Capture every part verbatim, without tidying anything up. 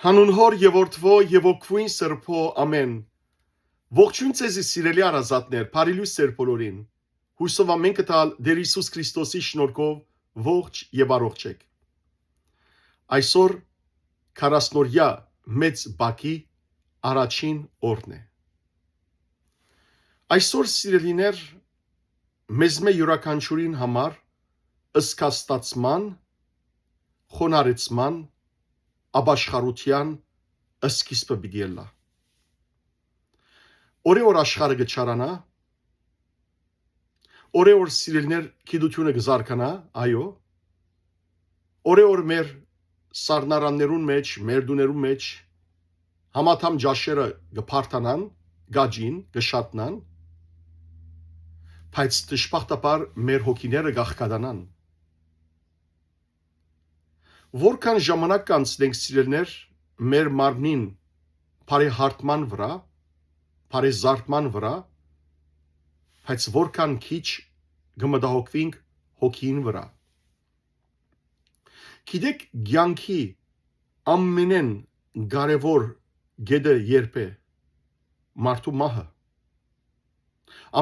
Հանուն Հօր եւ Որդւոյ եւ Հոգիին Սրբոյ, ամէն։ Ողջոյն ձեզի, սիրելի հարազատներ, բարի լոյս ձեր բոլորին։ Յուսով ամէնքը տալ Տէր Յիսուս Քրիստոսի շնորհքով ողջ եւ առողջ էք։ Այսօր քառասնօրեայ մեծ բակի առաջին օրն է։ Այսօր, սիրելիներ, մեզմէ յուրաքանչիւրին համար զգաստացման, խոնարհեցման, ապաշխարութեան սկիզբը պիտի ըլլայ։ Օրէ օր աշխարհը կը չարանայ, օրէ օր, սիրելիներ, գիտութիւնը կը զարգանայ, այո, օրէ օր մեր սառնարաններուն մէջ, մեր տուներուն մէջ համադամ ճաշերը կը բարդանան, կ'աճին, կը շատնան, բայց դժբախտաբար մեր հոգիները կ'աղքատանան։ Որքան ժամանակ կ'անցնենք, սիրելիներ, մեր մարմնին բարեհարդման վրայ, բարեզարդման վրայ, բայց որքան քիչ կը մտահոգուինք հոգիին վրայ։ Գիտեք, կեանքի ամենէն կարեւոր կետը ե՞րբ է։ Մարդու մահը։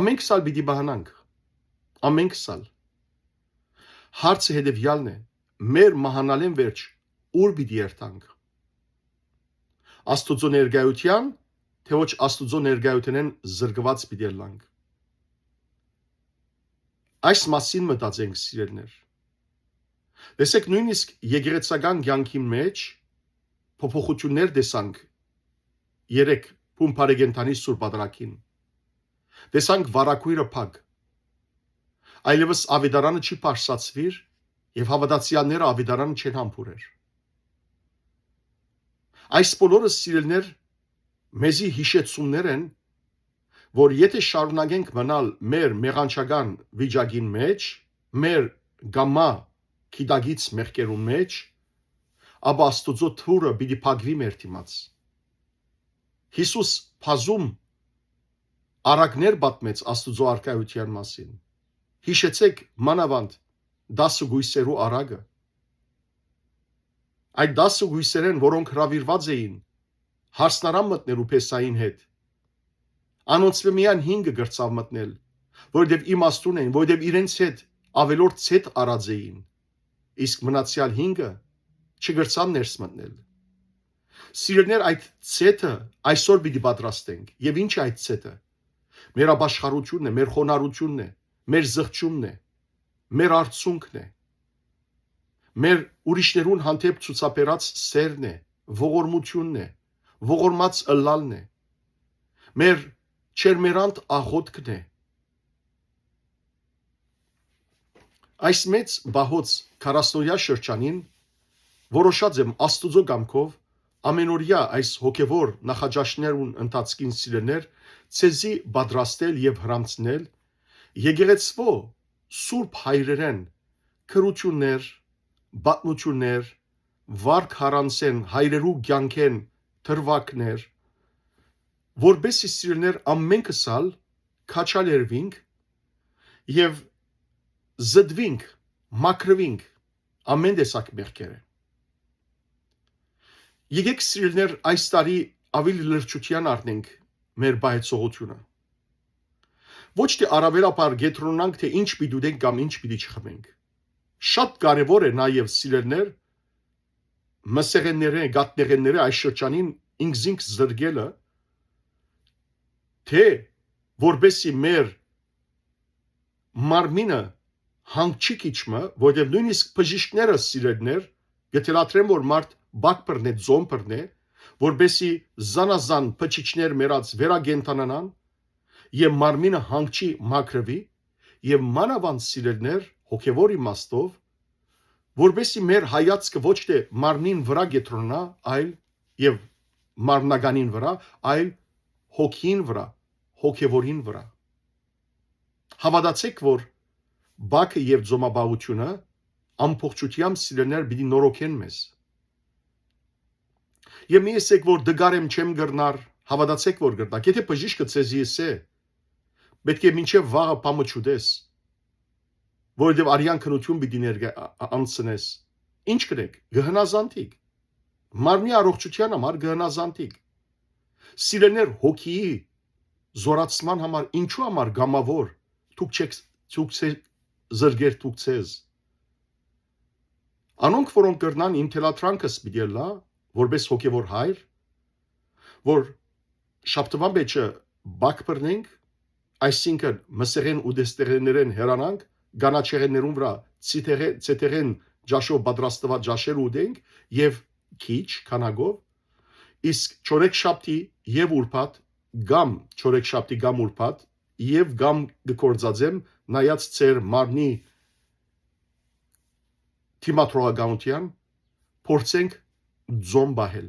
Ամէնքս ալ պիտի մահանանք։ Ամէնքս ալ։ Հարցը հետեւեալն է. մեր մահանալէն վերջ ո՞ւր պիտի երթանք։ Աստուծոյ ներկայութեան, թէ ոչ Աստուծոյ ներկայութենէն զրկուած պիտի ըլլանք։ Այս մասին մտածենք, սիրելիներ։ Տեսեք, նոյնիսկ եկեղեցական կեանքին մէջ փոփոխութիւններ տեսանք երեկ բուն բարեկենդանի Սուրբ Ադրակին։ Տեսանք վարագոյրը փակ։ Այլեւս աւետարանը չի բարձրացուիր եւ հաւատացեալները աւետարանը չեն համբուրեր։ Այս բոլորը, սիրելիներ, մեզի յիշեցումներ են, որ եթէ շարունակենք մնալ մեր մեղանչական վիճակին մէջ, մեր կամայ գիտակից մեղքերուն մէջ, ապա Աստուծոյ դուռը պիտի փակուի մեր դիմաց։ Յիսուս բազում առակներ պատմեց Աստուծոյ արքայութեան մասին։ Յիշեցեք մանաւանդ տասը կոյսերու առակը։ Այդ տասը կոյսերէն, որոնք հրաւիրուած էին յանցանարան մտներու Փեսային հետ, անոնցմէ միայն հինգը կրցաւ մտնել, որովհետեւ իմաստուն էին, որովհետեւ իրենց հետ աւելորդ ցետ առած էին, իսկ մնացեալ հինգը չկրցան ներս մտնել։ Սիրելիներ, այդ ցեդը այսօր պիտի պատրաստենք։ Եւ ի՞նչ է այդ ցեդը։ Մեր ապաշխարութիւնն է, մեր խոնարհութիւնն է, մեր զղջումն է, մեր արցունքն է, մեր ուրիշներուն հանդէպ ցուցաբերած սէրն է, ողորմութիւնն է, ողորմած ըլլալն է, մեր չերմերանդ աղօթքն է։ Այս մեծ պահոց քառասնօրեայ շրջանին որոշած եմ Աստուծոյ կամքով ամէնօրեայ այս հոգեւոր նախաճաշներուն ընթացքին, սիրելիներ, ձեզի պատրաստել եւ հրամցնել եկեղեցւոյ սուրբ հայրերէն գրութիւններ, պատմութիւններ, վարք յանցանարան հայրերու կեանքէն դրուագներ, որպէս զի, սիրելիներ, ամէնքս ալ քաջալերուինք եւ զտուինք, մաքրուինք ամէն տեսակ մեղքերէ։ Եկեք, սիրելիներ, այս տարի աւելի լրջութեան առնենք մեր պահեցողութիւնը։ Ոչ թէ առաւելաբար կեդրոնանք, թէ ինչ պիտի ուտենք կամ ինչ պիտի չխմենք։ Շատ կարեւոր է նաեւ, սիրելիներ, մսեղեններէ, գաթնեղեններէ այս շրջանին ինքզինք զրկելը, թէ որպէս զի մեր մարմինը հանգչի քիչ մը, որովհետեւ նոյնիսկ բժիշկները, սիրելիներ, կը թելադրեն, որ մարդ բակ բռնէ, ձոն բռնէ, որպէս զի զանազան բջիջներ մեռած վերակենդանանան եւ մարմինը հանգչի, մաքրուի, եւ մանաւանդ, սիրելիներ, հոգեւոր իմաստով, որպէս զի մեր հայացքը ոչ թէ մարմնին վրայ կեդրոնայ, այլ եւ մարմնականին վրայ, այլ հոգին վրայ, հոգեւորին վրայ։ Հաւատացէք, որ բակը եւ ծոմապահութիւնը ամբողջութեամբ, սիրելիներ, պիտի նորոգեն մեզ։ Եւ մի ըսեք, որ դգար եմ, չեմ կրնար, հաւատացէք, որ կրնաք։ Եթէ բժիշկը ձեզի ըսէ, պէտք է մինչեւ վաղը բամը չուտես, որովհետեւ արեան քննութիւն պիտի ներկա-, ա-, ա-, անցնես, ի՞նչ կրեք, կը հնազանդիք։ մարմնի առողջութեան համար կը հնազանդիք։ Սիրելիներ, հոգիի զորացման համար ինչու համար կամաւոր դուք չեք, դուք չեք զրկեր դուք ձեզ։ Անոնք, որոնք կրնան իմ թելադրանքս պիտի ըլլայ, որպէս հոգեւոր հայր, որ շաբթուան մէջը բակ բռնենք, այսինքն՝ մսեղէն ու դեստեղէներէն հեռանանք, կանաչեղէներուն վրայ ցիթեղէ-, ցեթեղէն ճաշով պատրաստուած ճաշեր ուտենք եւ քիչ քանակով, իսկ չորեքշաբթի եւ ուրբաթ, կամ չորեքշաբթի կամ ուրբաթ, եւ կամ կը գործածեմ, նայած ձեր մարմնի դիմադրողականութեան, փորձենք ձոն պահել,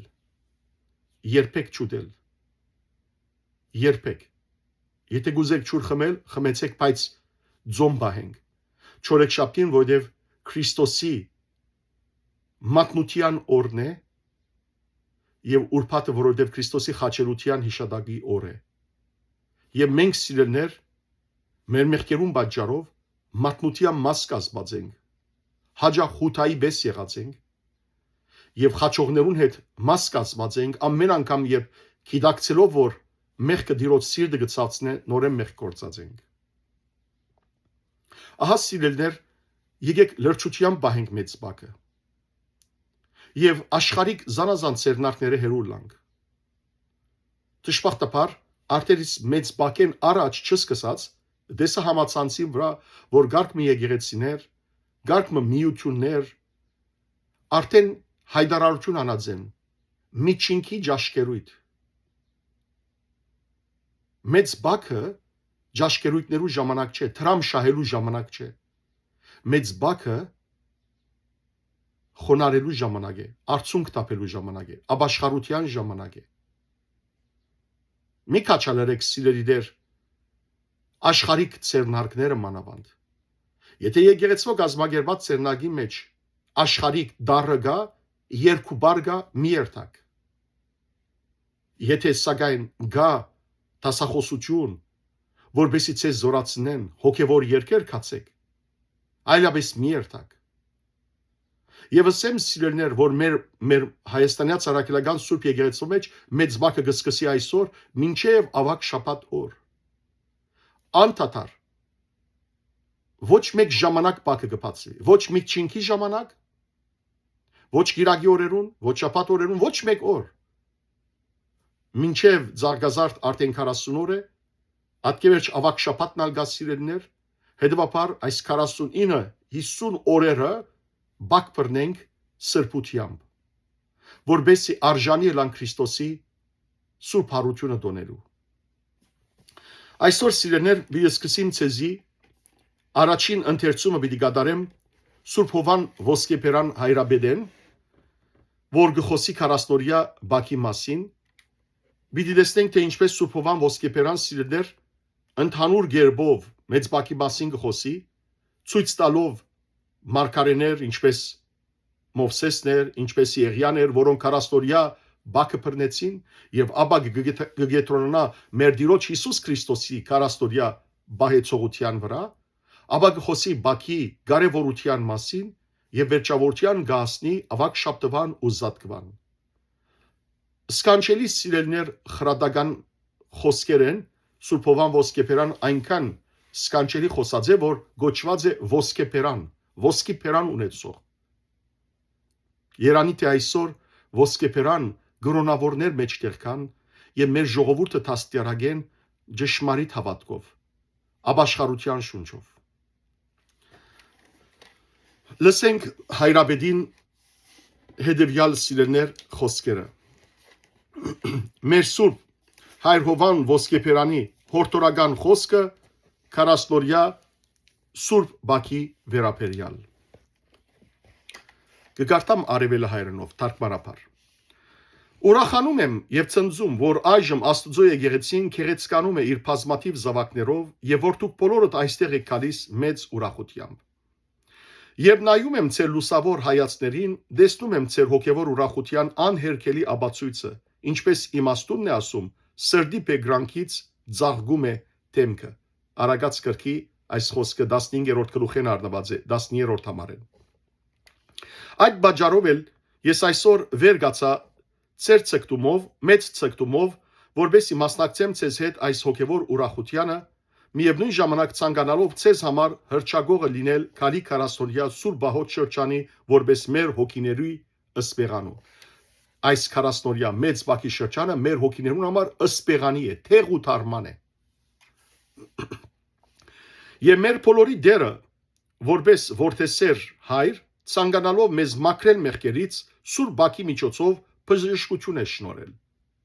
երբեք չուտել, երբեք։ Եթե կուզեք ջուր խմել, խմեցեք, բայց ձոն պահենք չորեքշաբթին, որովհետեւ Քրիստոսի մատնութեան օրն է, եւ ուրբաթը, որովհետեւ Քրիստոսի խաչելութեան յիշատակի օր է։ Եւ մենք, սիրելիներ, մեր մեղքերուն պատճառով մատնութեան մաս կազմած ենք, յաճախ Յուդայի պէս եղած ենք, եւ խաչողներուն հետ մաս կազմած ենք, ամէն անգամ, երբ գիտակցելով, որ մեղքը Տիրոջ սիրտը կը ցաւցնէ, նորէն մեղք գործած ենք։ Ահա, սիրելիներ, եկեք լրջութեան պահենք մեծ բակը եւ աշխարհիկ զանազան ձեռնարկները հեռու լանք։ Դժբախտաբար, արդեն իսկ մեծ բակէն առաջ չսկսած, տեսա համացանցին վրայ, որ կարգ մը եկեղեցիներ, կարգ մը միութիւններ արդեն յայտարարութիւն անած են. «Միջինքի ճաշկերոյթ»։ Մեծ բակը ճաշկերոյթներու ժամանակ չէ, դրամ շահելու ժամանակ չէ։ Մեծ բակը խոնարհելու ժամանակ է, արցունք թափելու ժամանակ է, ապաշխարութեան ժամանակ է։ Մի քաչալերեք, սիրելիներ, աշխարհիկ ձեռնարկները մանաւանդ։ Եթե եկեղեցւոյ կազմակերպած ձեռնարկի մէջ աշխարհիկ տառը կայ, երկու բառ կայ, մի երթաք։ Եթե, սակայն, կայ դասախօսութիւն, որպեսզի ձեզ զօրացնեն, հոգեւոր երգեր գացեք, այլապէս մի երթաք։ Եվ ըսեմ, սիրելիներ, որ մեր, մեր Հայաստանեայ Առաքելական Սուրբ Եկեղեցւոյ մէջ մեծ բակը կը սկսի այսօր, մինչեւ աւագ շաբաթ օր։ Անդադար։ Ոչ մէկ ժամանակ բակը կը բացուի։ Ոչ միջինքի ժամանակ, ոչ կիրակի օրերուն, ոչ շաբաթ օրերուն, ոչ մէկ օր։ Մինչեւ Զարգազարդ արդեն քառասուն օր է, ատկեվերջ աւագ շաբաթն ալ կայ, սիրելիներ, հետեւաբար այս քառասունինը, յիսուն օրերը բակ բռնենք սրբութեամբ, որպեսզի արժանի ըլլանք Քրիստոսի սուրբ յարութիւնը տոնելու։ Այսօր, սիրելիներ, պիտի սկսեմ ձեզի առաջին ընթերցումը պիտի կատարեմ Սուրբ Յովհան Ոսկեբերան հայրապետէն, որ կը խօսի քառասնօրեայ բակի մասին։ Պիտի տեսնենք, թէ ինչպէս Սուրբ Յովհան Ոսկեբերան, սիրելիներ, ընդհանուր կերպով մեծ բակի մասին կը խօսի, ցոյց տալով մարգարէներ, ինչպէս Մովսէսն էր, ինչպէս Եղիան էր, որոնք քառասնօրեայ բակը բռնեցին, եւ ապա կը, կը, կը կեդրոնանայ մեր Տիրոջ Յիսուս Քրիստոսի քառասնօրեայ պահեցողութեան վրայ, ապա կը խօսի բակի կարեւորութեան մասին եւ վերջաւորութեան կը հասնի աւագ շաբթուան ու զատկուան։ Սքանչելի, սիրելիներ, խրատական խօսքեր են, Սուրբ Յովհան Ոսկեբերան այնքան սքանչելի խօսած է, որ կոչուած է Ոսկեբերան, ոսկի բերան ունեցող։ Երանի թէ այսօր ոսկեբերան կրոնաւորներ մէջտեղ կան եւ մեր ժողովուրդը դաստիարակեն ճշմարիտ հաւատքով, ապաշխարութեան շունչով։ Լսենք հայրապետին հետեւեալ, սիրելիներ, խօսքերը։ Մեր Սուրբ Հայր Յովհան Ոսկեբերանի յորդորական խօսքը քառասնօրեայ Սուրբ Բակի վերաբերեալ։ Կը կարդամ Արեւելը հայերէնով, թարգմանաբար։ Ուրախանում եմ եւ ցնծում, որ այժմ Աստուծոյ եկեղեցին գեղեցկանում է իր բազմաթիւ զաւակներով եւ որ դուք բոլորդ այստեղ եք գալիս մեծ ուրախութեամբ։ Երբ նայում եմ ձեր լուսաւոր հայացքներին, տեսնում եմ ձեր հոգեւոր ուրախութեան անհերքելի ապացոյցը, ինչպէս իմաստունն է ասում, սրտի բեկրանքից ծաղկում է դեմքը։ Արագած կրքի այս խօսքը տասնհինգերորդ գլուխէն առնուած է, տասներորդ համարէն։ Այդ պատճառով էլ Ես այսօր վեր գացայ ձեր ցկտումով, մեծ ցկտումով, որպեսզի մասնակցեմ ձեզ հետ այս հոգեվոր ուրախութեանը, միևնոյն ժամանակ ցանկանալով ձեզ համար հռչակողը լինել քալի քառասնօրյա Սուրբ Պահոց շրջանի որպես մեր հոգիների ըսպեղանու։ Այս քառասնօրյա մեծ Բաքի շրջանը մեր հոգիներուն համար ըսպեղանի է, թեղ ու թարման է։ Եւ մեր բոլորի Տերը, որպես որդեսեր հայր, ցանկանալով մեզ մաքրել մեղքերից, Սուրբ Բաքի միջոցով բժշկություն է շնորհել։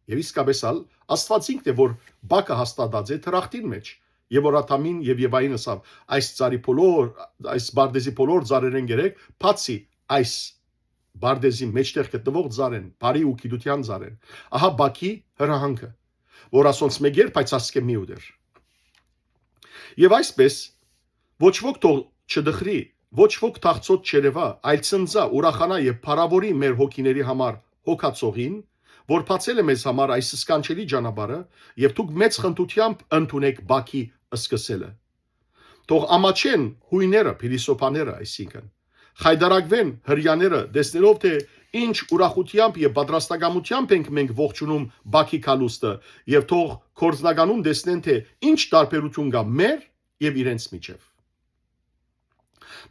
Եւ իսկապես ալ Աստուած ինքն է, որ Բաքը հաստատած է դրախտին մեջ, եւ որ Ադամին եւ Եվային ըսաւ. «Այս ծառի բոլոր, այս բարդեզի բոլոր ծառերէն գերեք, բացի այս բարդեզի մեջտեղ գտնվող ծառեն, բարի ու գիտության ծառեն»։ Ահա Բաքի հրահանգը, որ ասոնց մէկ էր, բայց ասկէ մի ուտեր։ Եւ այսպես, ոչ ոք թող չդխրի, ոչ ոք թախծոտ չերեւայ, այլ ցնծայ, ուրախանայ եւ փառաւորի մեր հոգիների համար հոգացողին, որ բացել է մեզ համար այս սքանչելի ճանապարհը, եւ դուք մեծ խնդրութեամբ ընդունէք Բաքի սկսելը։ Թող ամաչեն յոյները, փիլիսոփաները, այսինքն, խայտարակուեն հրեաները, տեսնելով, թե ինչ ուրախութեամբ եւ պատրաստակամութեամբ ենք մենք ողջունում Բաքի գալուստը, եւ թող գործնականում տեսնեն, թե ինչ տարբերություն կայ մեր եւ իրենց միջեւ։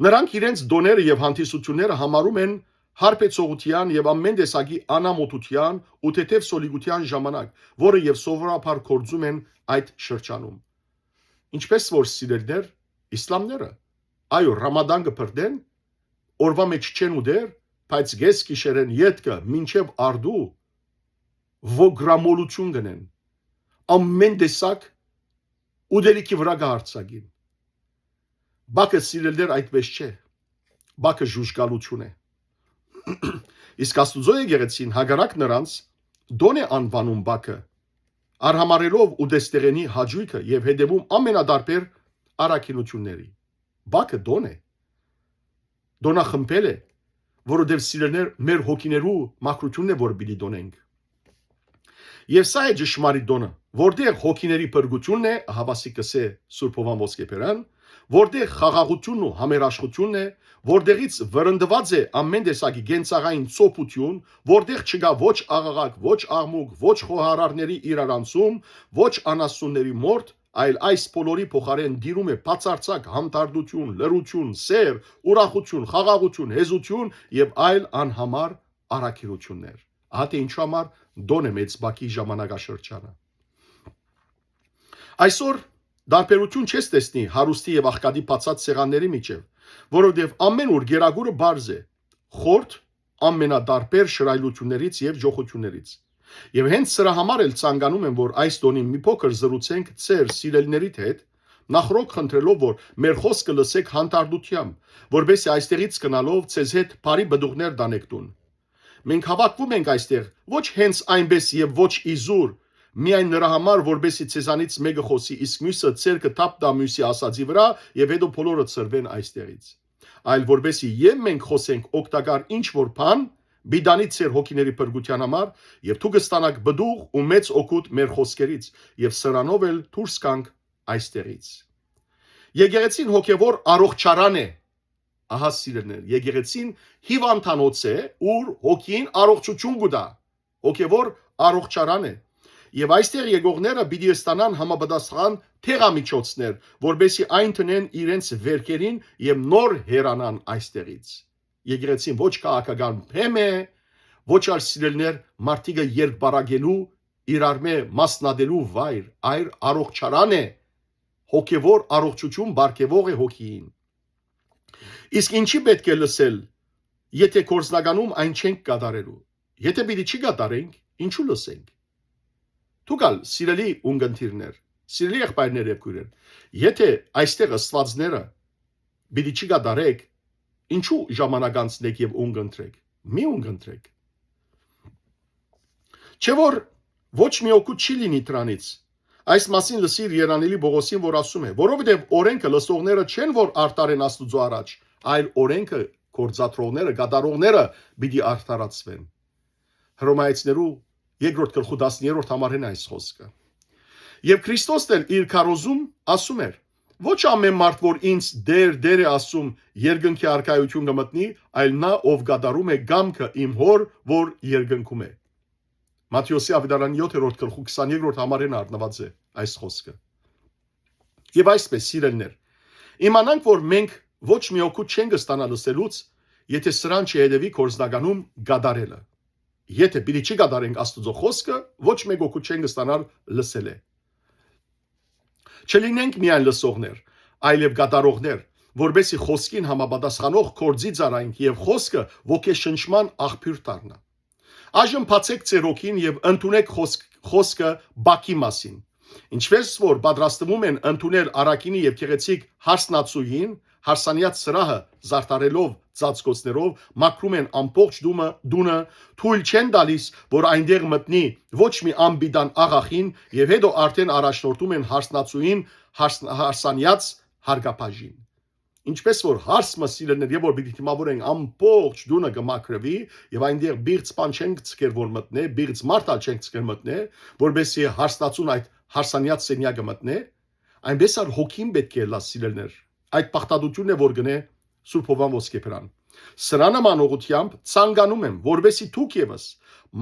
Նրանք իրենց տոները եւ հանդիսությունները համարում են հարբեցողութեան եւ ամեն տեսակի անամոթութեան ու թեթեւ սոլիգութեան ժամանակ, որը եւ սովորաբար գործում են այդ շրջանում։ Ինչպես որ, սիրելիներ, իսլամները, այո, Ռամադան կը փրտեն, օրուայ մէջ չեն ուտեր, բայց կէս գիշերէն ետքը մինչեւ արտու ոգրամոլութիւն կ'ընեն, ամեն տեսակ ուտելիքի վրայ կը յարձակին։ Բաքը, սիրելիներ, այդպես չէ։ Բաքը ժուժկալութիւն է։ Իսկ Աստուծոյ եկեղեցին, հակառակ, նրանց տոն է անուանում Բաքը, արհամարհելով ուտեստեղէնի հաճոյքը եւ հետեւում ամենատարբեր առաքինութիւնների։ Բաքը տոն է, տոնախմբել է, որովհետեւ, սիրելիներ, մեր հոգիներու մաքրութիւնն է, որ պիտի տոնենք։ Եւ սա է ճշմարիտ տոնը, որտեղ հոգիների փրկութիւնն է, ահաւասիկ կ'ըսէ Սուրբ Յովհան Ոսկեբերան, որտեղ խաղաղութիւնն ու համերաշխութիւնն է, որտեղից վրընդուած է ամեն տեսակի կենցաղային ծոփութիւն, որտեղ չկայ ոչ աղաղակ, ոչ աղմուկ, ոչ խոհարարների իրարանցում, ոչ անասունների մորթ, այլ այս բոլորի փոխարէն տիրում է բացարձակ հանդարտութիւն, լռութիւն, սէր, ուրախութիւն, խաղաղութիւն, հեզութիւն եւ այլ անհամար առաքինութիւններ։ Ահա թե ինչու համար տոն է մեծ Բաքի ժամանակաշրջանը։ Այսօր տարբերութիւն չես տեսնի հարուստի եւ աղքատի բացած սեղանների միջեւ, որովհետեւ ամէն ուր գերագուրը պարզ է, խորթ, ամենատարբեր շռայլութիւններից եւ ճոխութիւններից։ Եւ հենց սրա համար էլ ցանկանում եմ, որ այս տօնին մի փոքր զրուցենք ձեր սիրելիներիդ հետ, նախօրօք խնդրելով, որ մեր խօսքը լսէք հանդարտութեամբ, որպեսզի այստեղից գնալով ձեզ հետ բարի պտուղներ տանէք տուն։ Մենք հաւաքուում ենք այստեղ ոչ հենց այնպես եւ ոչ իզուր, միայն նրա համար, որպեսզի ձեզանից մէկը խօսի, իսկ միւսը ձեռքը թափ տայ միւսի ասածի վրայ, եւ հետո բոլորը ցրուեն այստեղից, այլ որպեսզի եւ մենք խօսենք օգտակար ինչ որ բան, պիտանի ձեր հոգիների փրկութեան համար, եւ դուք կ'ստանաք պտուղ ու մեծ օգուտ մեր խօսքերից, եւ սրանով էլ դուրս գանք այստեղից։ Եկեղեցին հոգեվոր առողջարան է։ Ահա, սիրելիներ, եկեղեցին հիւանդանոց է, ուր հոգին առողջութիւն կու տայ, հոգեվոր առողջարան է։ Եւ այստեղ եկողները պիտի ստանան համապատասխան դեղամիջոցներ, որպեսզի այն դնեն իրենց վերքերին եւ նոր հեռանան այստեղից։ Եկեղեցին ոչ քաղաքական բեմ է, ոչ ալ, սիրելիներ, մարդիկը երկբարակելու, իրարմէ մասնատելու վայր, այլ առողջարան է, հոգեվոր առողջութիւն պարգեւող է հոգիին։ Իսկ ինչի՞ պէտք է լսել, եթէ գործնականում այն չենք կատարելու։ Եթէ պիտի չի կատարենք, ինչու՞ լսենք։ Դուք ալ, սիրելի ունգընտիրներ, սիրելի եղբայրներ եւ քոյրեր, եթէ այստեղ ըսուածները պիտի չի կատարեք, ինչու ժամանակ անցնեք եւ ունգընտրեք։ Մի ունգընտրեք։ Չէ՞ որ ոչ մի օգուտ չի լինի դրանից։ Այս մասին լսիր Երանելի Պողոսին, որ ասում է. «Որովհետև օրենքը լսողները չեն, որ արդար են Աստուծոյ առաջ, այլ օրենքը գործադրողները, կատարողները պիտի արդարացուեն»։ Հռոմայեցիներու երկրորդ գլխու տասներորդ համարեն այս խոսքը։ Եւ Քրիստոսն էլ իր քարոզում ասում էր. Ոչ ամէն մարդ որ ինձ Տէր, Տէր է ասում, երկնքի արքայութիւն կը մտնի, այլ նա ով կատարում է կամքը իմ Հօր որ երկնքում է։ Մատթէոսի աւետարանի յոթերորդ գլխու քսաներկրորդ համարէն առնուած է այս խօսքը։ Եւ այսպէս, սիրելիներ, իմանանք որ մենք ոչ մի օգուտ չենք ստանալ ըսելուց, եթէ սրան չհետեւի գործնականում կատարելը։ Եթէ պիտի չի կատարենք Աստուծոյ խօսքը, ոչ մէկ օգուտ չենք ստանալ լսելէ։ Չլինենք միայն լսողներ, այլեւ կատարողներ, որպեսզի խօսքին համապատասխանող գործի ծառայենք եւ խօսքը ոգեշնչման աղբիւր դառնայ։ Այժմ բացէք ձեր հոգին եւ ընդունէք խօսք-, խօսքը բակի մասին։ Ինչպէս որ պատրաստվում են ընդունել առաքինի եւ գեղեցիկ հարսնացուին, հարսանեաց սրահը զարդարելով ծածկոցներով, մաքրում են ամբողջ դումը, դունը, թոյլ չեն տալիս որ այնտեղ մտնի ոչ մի անպիտան աղախին, եւ հետո արդէն առաջնորդում են հարսնացուին հարս-, հարսանեաց հարգաբաժին։ Ինչպէս որ հարս մը, սիրելիներ, եւ որ պիտի դիմավորենք, ամբողջ դունը կը մաքրուի, եւ այնտեղ բիղծ բան չենք ձգեր որ մտնէ, բիղծ մարդ ալ չենք ձգեր մտնէ, որպեսզի հարսնացուն այդ հարսանեաց սենեակը մտնէ, այնպէս ալ հոգին պէտք է ըլլայ, սիրելիներ։ Այդ պաղտատութիւնն է որ կ'ընէ Սուրբ Յովհան Ոսկեբերան։ Սրա նման ուղղութեամբ ցանկանում եմ, որպեսզի դուք եւս,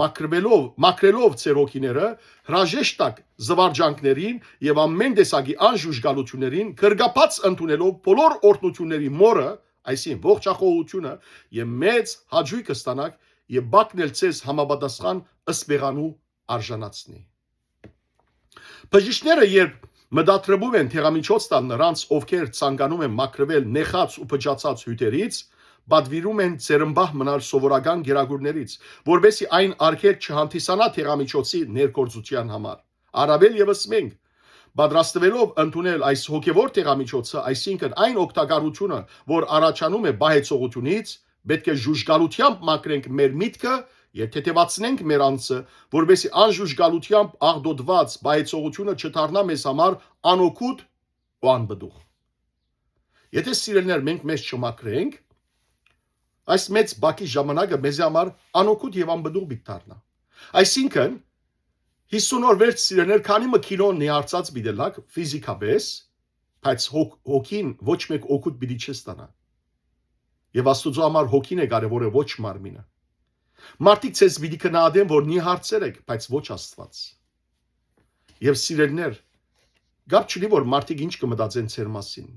մաքրվելով, մաքրելով ձեր հոգիները, հրաժեշտ տաք զուարճանքներին եւ ամէն տեսակի անժուժկալութիւններին, կրկապած ընդունելով բոլոր օրհնութիւնների մօրը, այսինքն՝ ողջախոհութիւնը, եւ մեծ հաճոյք ստանաք եւ բակն էլ ձեզ համապատասխան ըսպեղանու արժանացնի։ Բժիշկները երբ մտադրվում են դեղամիջոց տալ նրանց, ովքեր ցանկանում են մաքրվել նեխած ու փճացած հիւթերից, պատուիրում են ձերմբահ մնալ սովորական կերակուրներից, որպեսզի այն արգելք չհանդիսանայ դեղամիջոցի ներգործութեան համար։ Առաւել եւս մենք, պատրաստուելով ընդունել այս հոգեւոր դեղամիջոցը, այսինքն՝ այն օգտակարութիւնը, որ առաջանում է պահեցողութիւնից, պէտք է ժուժկալութեամբ մաքրենք մեր միտքը եւ թեթեւացնենք մեր անձը, որպեսզի անժուժկալութեամբ աղտոտուած պահեցողութիւնը չդառնայ մեզ համար անօգուտ ու անպտուղ։ Եթէ, սիրելիներ, մենք մեզ չմաքրենք, այս մեծ բակի ժամանակը մեզի համար անօգուտ եւ անպտուղ պիտի դառնայ։ Այսինքն, յիսուն օր վերջ, սիրելիներ, քանի մը քիլո նիհարցած պիտի ըլլաք ֆիզիքապէս, բայց հոգ-, հոգին ոչ մէկ օգուտ պիտի չստանայ։ Եւ Աստուծոյ համար հոգին է կարեւորը, ոչ մարմինը։ Մարդիկ ձեզ պիտի գնահատեն որ նիհարցեր էք, բայց ոչ Աստուած։ Եւ, սիրելիներ, կապ չունի որ մարդիկ ինչ կը մտածեն ձեր մասին,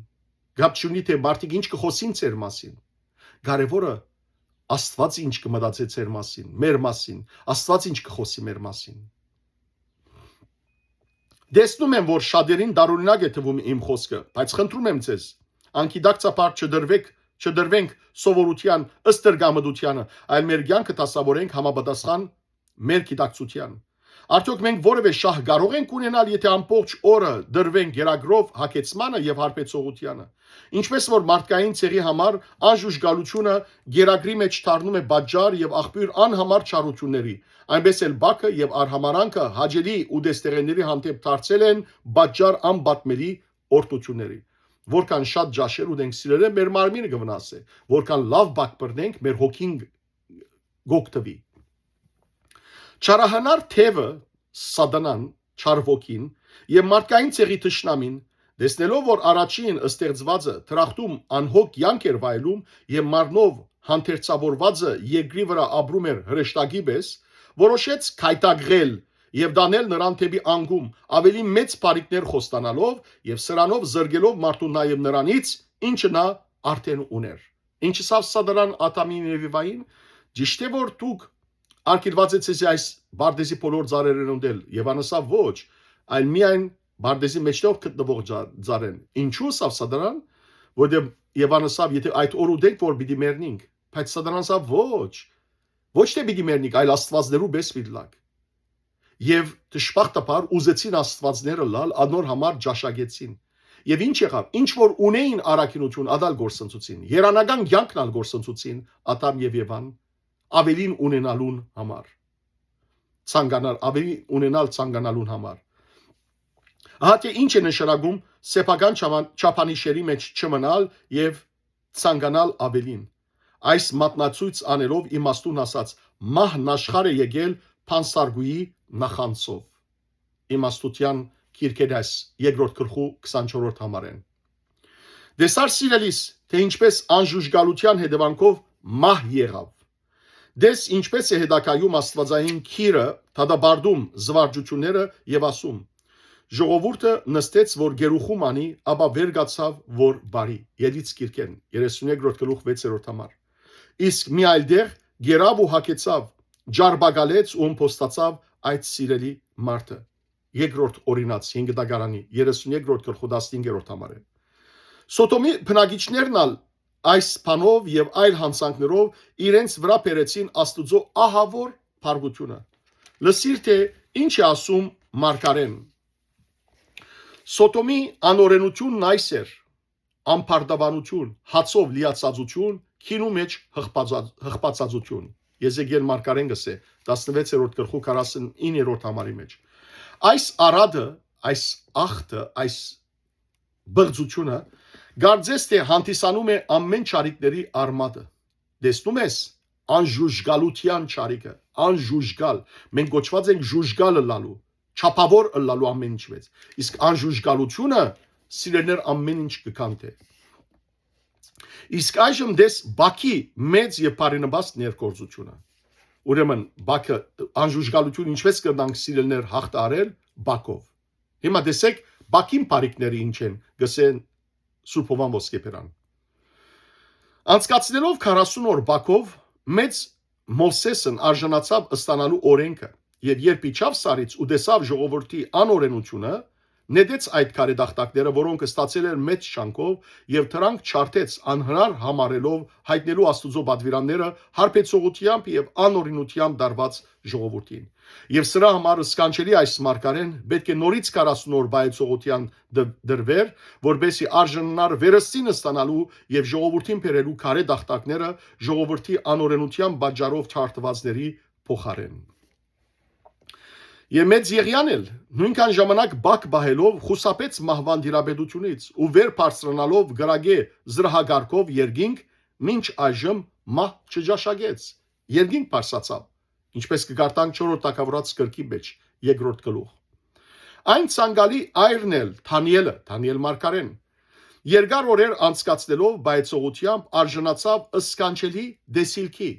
կապ չունի թէ մարդիկ ինչ կը խօսին ձեր մասին, կարեւորը Աստուած ինչ կը մտածէ ձեր մասին, մեր մասին, Աստուած ինչ կը խօսի մեր մասին։ Տեսնում եմ որ շատերին տարօրինակ է թվում իմ խօսքը, բայց խնդրում եմ ձեզ, անգիտակցաբար չդրվեք, չդրվենք սովորութեան, ստրկամտութեանը, այլ մեր կեանքը դասաւորենք համապատասխան մեր գիտակցութեան։ Արդյոք մենք որևէ շահ կարող ենք ունենալ, եթէ ամբողջ օրը դրվենք գերագրով հագեցմանը եւ հարբեցողութեանը։ Ինչպես որ մարդկային ցեղի համար անժուժկալութիւնը գերագրի մէջ դառնում է պատճառ եւ աղբիւր անհամար չարութիւնների, այնպես էլ բակը եւ արհամարանքը հաճելի ուտեստեղէնների հանդէպ դարձել են պատճառ անպատմելի օրհնութիւնների։ Որքան շատ ճաշեր ուտենք, սիրելիներ, մեր մարմինը կը վնասէ, որքան լաւ բակ բռնենք, մեր հոգին կօգտուի։ Չարահանար թեւը, սատանան, չար ոգին եւ մարդկային ցեղի թշնամին, տեսնելով որ առաջին ստեղծուածը դրախտում անհոգ կեանք էր վայելում եւ մարմնով հանդերձավորվածը երկրի վրա ապրում էր հրեշտակի պէս, որոշեց քայտակղել եւ տանել նրան դէպի անկում, ավելի մեծ բարիքներ խոստանալով եւ սրանով զրկելով մարդուն նաեւ նրանից, ինչը նա արդէն ունէր։ Ինչ ըսաւ սատանան Ադամին եւ Եվային։ Ճիշդ է որ դուք արգելուած է ձեզի այս պարտէզի բոլոր ծառերէն ուտել։ Եվան ըսաւ ոչ, այլ միայն պարտէզի մէջտեղ գտնուող ծա-, ծառէն։ Ինչու ըսավ սատանան, որտեղ Եվան ըսաւ, եթէ այդ օր ուտենք որ պիտի մեռնինք, բայց սատանան ըսաւ ոչ, ոչ թէ պիտի մեռնիք, այլ աստվածներու պէս պիտի լաք։ Եւ դժբախտաբար ուզեցին աստվածներ ըլլալ, անոր համար ճաշակեցին։ Եւ ինչ եղաւ, ինչ որ ունեին առաքինություն, ադալ գործընծուցին, երանական կյանքն ալ գործընծուցին Ադամ եւ Եվան, ավելին ունենալուն համար, ցանկանալ, ավելի ունենալ ցանկանալուն համար։ Ահա թե ինչ է նշանակում սեփական չաման-, չափանիշերի մեջ չմնալ եւ ցանկանալ ավելին։ Այս մատնացոյց անելով իմաստուն ասած, մահն աշխարհ է եկել փանսարկուի նախանձով։ Իմաստութեան գիրքերէս երկրորդ գլխու քսանչորրորդ համարեն։ Տեսա՞ր, սիրելիս, թէ ինչպէս անժուժկալութեան հետեւանքով մահ եղաւ։ Տես ինչպէս է հետագայում Աստուածային գիրը դատապարտում զուարճությունները եւ ասում. «Ժողովուրդը նստեց, որ գերուխում անի, ապա վեր գացաւ, որ բարի»։ Ելից գիրքէն, երեսունեքրորդ գլուխ, վեցերորդ համար։ Իսկ մի այլ տեղ՝ գերաւ ու հագեցաւ, ջարբակալեց ու ըմբոստացաւ այդ սիրելի մարդը։ Երկրորդ օրինաց հինգ դագարանի, երեսունեքրորդ գլխու, տասնհինգերորդ համարը։ Սոդոմի բնակիչներն ալ այս բանով եւ այլ յանցանքներով իրենց վրայ բերեցին Աստուծոյ ահաւոր փառքութիւնը։ Լսիր թէ ինչ է ասում մարգարէն։ Սոդոմի անօրենութիւնն այս էր. ամբարտաւանութիւն, հացով լիացածութիւն, գինու մէջ հղբածա-, հղբածածութիւն։ Եզեկիել մարգարէն կ'ըսէ, տասնվեցերորդ գլխու, քառասունիններորդ համարի մէջ։ Այս արատը, այս ախտը, այս բղծութիւնը կարծես թէ հանդիսանում է ամէն չարիքների արմատը։ Տեսնո՞ւմ ես անժուժկալութեան չարիքը, անժուժկալ։ Մենք կոչուած ենք ժուժկալ ըլլալու, չափաւոր ըլլալու ամէն ինչ մէջ։ Իսկ անժուժկալութիւնը, սիրելիներ, ամէն ինչ կը քանթէ։ Իսկ այժմ տես Բաքի մեծ եւ բարենպաստ ներգործութիւնը։ Ուրեմն Բաքը, անժուժկալութիւն ինչպէս կրնանք, սիրելիներ, յաղթարել Բաքով։ Հիմա տեսեք, Բաքին բարիքները ինչ են, կ'ըսեն Սուրբ Հովան Ոսկեբերան։ Անցկացնելով քառասուն օր Բաքով, մեծ Մովսեսն արժանացաւ ստանալու օրէնքը, եւ երբ իջաւ սարից ու տեսաւ ժողովրդի անօրենութիւնը, նետեց այդ քարե տախտակները, որոնք ստացել էր մեծ շանքով, եւ դրանք չարդեց, անհնար համարելով յայտնելու Աստուծոյ պատուիրանները հարբեցողութեամբ եւ անօրենութեամբ տարուած ժողովուրդին։ Եւ սրա համար սքանչելի այս մարգարէն պէտք է նորից քառասուն օր պայծողութեան դ-, դրուէր, որպէսզի արժանանար վերստին ստանալու եւ ժողովուրդին բերելու քարե տախտակները ժողովրդի անօրենութեան պատճառով չարդուածների փոխարէն։ Եւ Մեծ Եղիան էլ, նոյնքան ժամանակ Բաք պահելով, խուսափեց մահուան տիրապետութիւնից ու վեր բարձրանալով կրակէ զրահակառքով երկինք, մինչ այժմ մահ չճաշակեց։ Երկինք բարձրացաւ, ինչպէս կը կարդանք չորրորդ թագաւորաց գրքի մէջ, երկրորդ գլուխ։ Այն ցանկալի այրն էլ, Դանիէլը, Դանիէլ մարգարէն, երկար օրեր անցկացնելով պայծողութեամբ արժանացաւ սքանչելի տեսիլքի։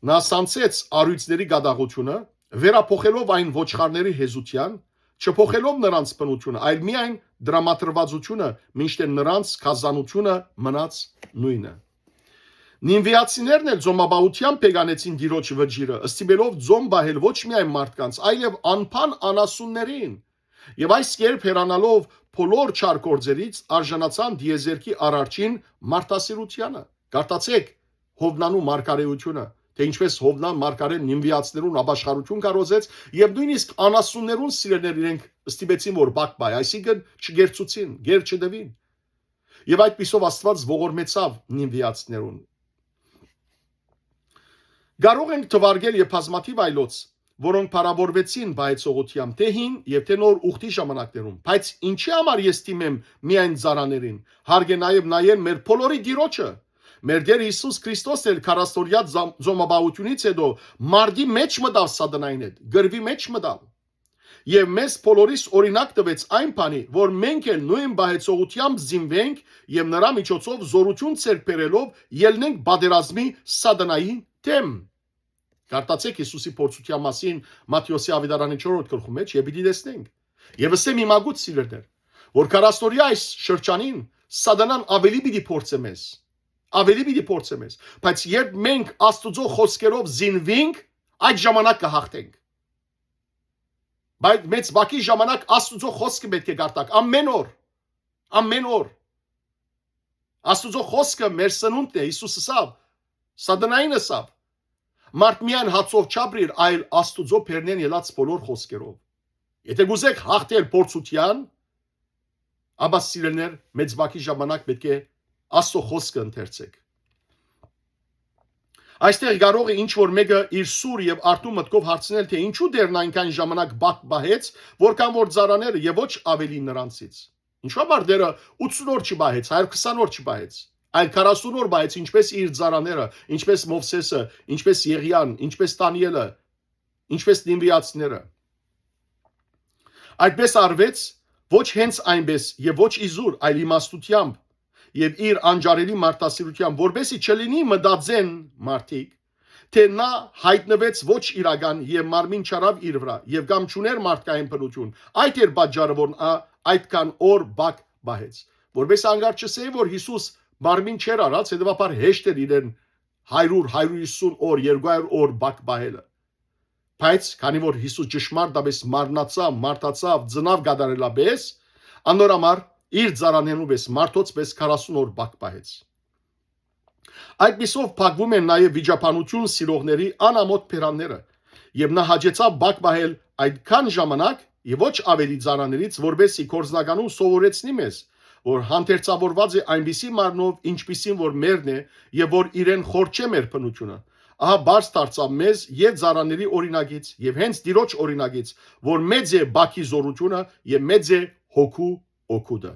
Նա սանձեց առոյցների կատաղութիւնը, վերափոխելով այն ոչխարների հեզութեան, չփոխելով նրանց բնութիւնը, այլ միայն դրամատրուածութիւնը, մինչդեռ նրանց գազանութիւնը մնաց նոյնը։ Նինվիացիներն էլ ծոմապահութեան բեկանեցին Տիրոջ վճիռը, ստիպելով ծոմ պահել ոչ միայն մարդկանց, այլեւ անփան անասուններին։ Եւ այս կերպ հեռանալով բոլոր չար գործերից արժանացան տիեզերքի արարչին մարդասիրութեանը։ Կարդացեք Յովնանու մարգարէութիւնը, թէ ինչպես Յովնան մարգարէն նինվիացիներուն ապաշխարութիւն քարոզեց եւ նոյնիսկ անասուններուն սիրելիներ իրենք ստիպեցին, որ բակ պահի, այսինքն չգերցուցին, գեր չտուին։ Եւ այդպիսով Աստուած ողորմեցաւ նինվիացիներուն։ Կարող ենք թվարկել եւ բազմաթիւ այլոց, որոնք փառաւորուեցին պայծողութեամբ թէ հին եւ թէ նոր ուխտի ժամանակներուն, բայց ինչի՞ համար ես դիմեմ միայն ծառաներին, հարգ է նաեւ նայել մեր բոլորի Տիրոջը։ Մեր Տեր Յիսուս Քրիստոսն էլ քառասնօրեայ ծամ-, ծոմապահութիւնից հետո մարտի մէջ մտաւ Սատանային հետ, կռուի մէջ մտաւ։ Եւ մեզ բոլորիս օրինակ տուեց այն բանի, որ մենք էլ նոյն պայծողութեամբ զինուենք եւ նրա միջոցով զօրութիւն ձեռք բերելով ելնենք պատերազմի Սատանային դէմ։ Կարդացեք Յիսուսի փորձութեան մասին Մատթէոսի աւետարանի չորրորդ գլխու մէջ եւ պիտի տեսնենք։ Եւս եմ իմագուց, սիրելիներ, որ քառասնօրեայ այս շրջանին Սատանան աւելի պիտի փորձէ մեզ։ Աւելի պիտի փորձէ մեզ։ Բայց երբ մենք Աստուծոյ խօսքերով զինուինք, այդ ժամանակ կը հաղթենք։ Բայց մեծ բակի ժամանակ Աստուծոյ խօսքը պէտք է կարդաք ամէն օր։ Ամէն օր։ Աստուծոյ խօսքը մեր սնունդն է, Յիսուս ըսաւ, Սատանային ըսաւ. «Մարդ միայն հացով չապրիր, այլ Աստուծոյ բերնէն ելած բոլոր խօսքերով»։ Եթէ կուզեք հաղթել փորձութեան, ապա, սիրելիներ, մեծ բակի ժամանակ պէտք է Աստուծոյ խօսքը ընթերցեք։ Այստեղ կարող է ինչ որ մեկը իր սուր եւ արթուն մտքով հարցնել, թէ ինչու Տերն այնքան ժամանակ բակ պահեց, որքան որ ծառաները, եւ ոչ աւելի նրանցից։ Ինչու համար Տերը ութսուն օր չպահեց, այլ քսան օր չպահեց, այլ քառասուն օր պահեց, ինչպես իր ծառաները, ինչպես Մովսէսը, ինչպես Եղիան, ինչպես Դանիէլը, ինչպես նինվիացիները։ Այդպես արվեց ոչ հենց այնպես եւ ոչ իզուր, այլ իմաստութեամբ, եւ իր անջարելի մարդասիրութեան, որպեսզի չլինի մտածեն մարդիկ, թէ նա յայտնուեց ոչ իրական եւ մարմին չառաւ իր վրայ եւ կամ չունէր մարդկային բնութիւն։ Այդ էր պատճառը, որ ա-, այդքան օր բակ պահեց։ Որպեսզի անկարծ չսէի, որ Յիսուս մարմին չէր առած, հետեւաբար հեշտ էր իրեն հարիւր, հարիւր յիսուն օր, երկու հարիւր օր բակ պահելը։ Բայց քանի որ Յիսուս ճշմարտապէս մարմնացաւ, մարդացաւ, ծնաւ կատարելապէս, անոր համար իր ծառաներուն պէս, մարդոց պէս քառասուն օր բակ պահեց։ Այդ միսով փակվում են նաեւ վիճաբանություն սիրողների անամոթ բերանները, եւ նա հաճեցաւ բակ պահել այդքան ժամանակ եւ ոչ ավելի ծառաներից, որպեսզի գործնականում սովորեցնի մեզ, որ հանդերձավորված է այնպիսի մարմնով, ինչպիսին որ մերն է, եւ որ իրեն խոր չէ մեր բնությունը։ Ահա բարձ դարձաւ մեզ եւ ծառաների օրինակից, եւ հենց Տիրոջ օրինակից, որ մեծ է բակի զորությունը եւ մեծ է հոգու օգուտը։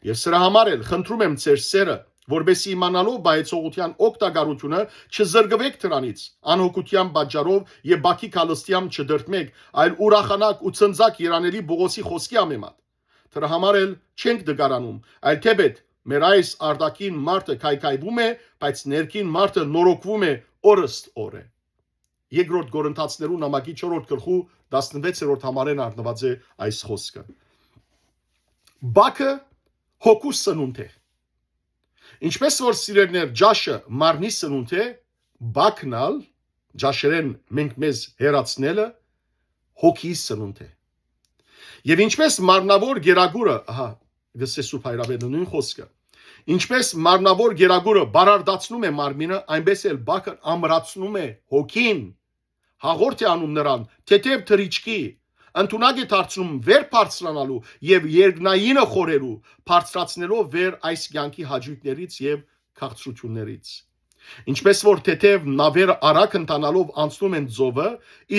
Եւ սրա համար էլ խնդրում եմ ձեր սերը, որպեսզի իմանալով պահեցողութեան օգտակարությունը, չզրկուէք դրանից, անհոգութեան պատճառով եւ բակի քալստիամ չդրդմէք, այլ ուրախանաք ու ցնծաք երանելի Պողոսի խօսքի համեմատ։ Դրա համար էլ չենք դգարանում, այլ թէպէտ մեր այս արտաքին մարդը քայքայվում է, բայց ներքին մարդը նորոգվում է օրըստ օրը։ Երկրորդ Կորինթացիներու նամակի չորրորդ գլխու տասնվեցերորդ համարէն առնուած է այս խօսքը։ Բակը հոգու սնունդ է։ Ինչպես որ, սիրելիներ, ճաշը մարմնի սնունդ է, բակն ալ, ճաշերէն մենք մեզ հեռացնելը, հոգիի սնունդ է։ Եւ ինչպես մարմնաւոր գերագուրը, ահա, գսե Սուրբ Հայրապետը նոյն խօսքը, ինչպես մարմնաւոր գերագուրը բարարդացնում է մարմինը, այնպես էլ բակը ամրացնում է հոգին, հաղորդ է անում նրան թեթեւ թռիչքի, ընդունակ է դարձնում վեր բարձրանալու եւ երկնայինը խորհելու, բարձրացնելով վեր այս կեանքի հաճոյքներից եւ քաղցրութիւններից։ Ինչպես որ թեթեւ նաւերը արագ ընթանալով անցնում են ծովը,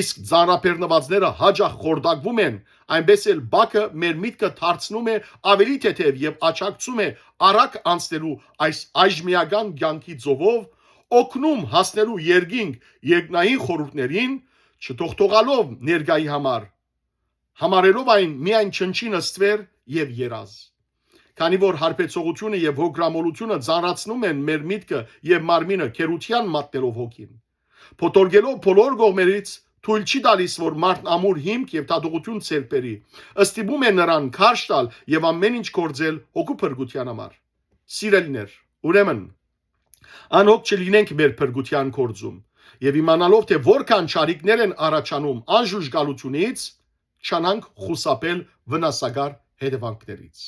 իսկ ծանրաբեռնվածները յաճախ խորտակվում են, այնպես էլ բակը մեր միտքը դարձնում է ավելի թեթեւ եւ աջակցում է արագ անցնելու այս այժմեական կեանքի ծովով, օգնում հասնելու երկինք երկնային խորհուրդներին, չթողթողալով ներկայի համար, համարելով այն միայն չնչին ստվեր եւ երազ։ Քանի որ հարբեցողությունը եւ հոգրամոլությունը ծանրացնում են մեր միտքը եւ մարմինը, գերութեան մատնելով հոգին, փոթորկելով բոլոր կողմերից, թոյլ չի տալիս, որ մարդն ամուր հիմք եւ դատողություն ձեռք բերի, ստիպում է նրան քարշ տալ եւ ամեն ինչ գործել հոգու փրկութեան համար։ Սիրելիներ, ուրեմն, անհոգ չլինենք մեր փրկութեան գործում եւ իմանալով, թէ որքան չարիքներ են առաջանում անժուժկալությունից, չանանք խուսափել վնասակար հետեւանքներից։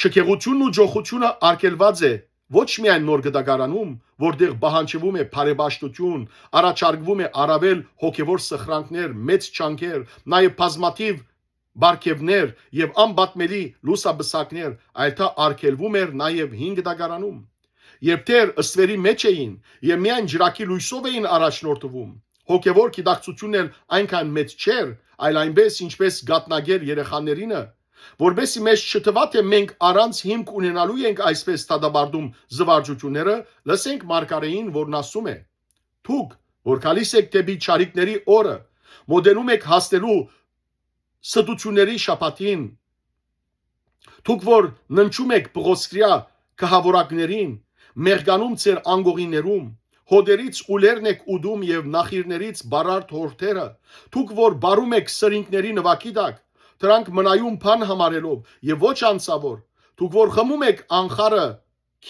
Շքեղությունն ու ճոխությունը արգելուած է ոչ միայն Նոր Կտակարանում, որտեղ պահանջվում է բարեպաշտություն, առաջարկվում է առավել հոգեւոր սխրանքներ, մեծ ջանքեր, նաեւ բազմաթիւ պարգեւներ եւ անպատմելի լուսաբսակներ, այլ դա արգելվում էր նաեւ Հին Կտակարանում, երբ դեռ ստվերի մէջ էին եւ միայն ջրակի լոյսով էին առաջնորդվում։ Հոգեւոր գիտակցությունն էլ այնքան մեծ չէր, այլ այնպես, ինչպես կատնագեր երեխաներինը, որպեսզի մեզ չթվայ, թէ մենք առանց հիմք ունենալու ենք այսպես դատապարտում զվարճությունները, լսենք մարգարէին, որն ասում է. «Դուք, որ գալիս եք դէպի չարիքների օրը, մոտենում եք հասնելու ստությունների շաբաթին, դուք որ ննջում եք բղոսկրեայ կահաւորակներին, մեղկանում ձեր անկողիններում, հոտերից ու լեռն եք ուտում եւ նախիրներից բարարդ հորթերը, դուք որ բարում եք սրինկների նուագի տակ, դրանք մնայուն բան համարելով եւ ոչ անցաւոր, դուք որ խմում եք անխարը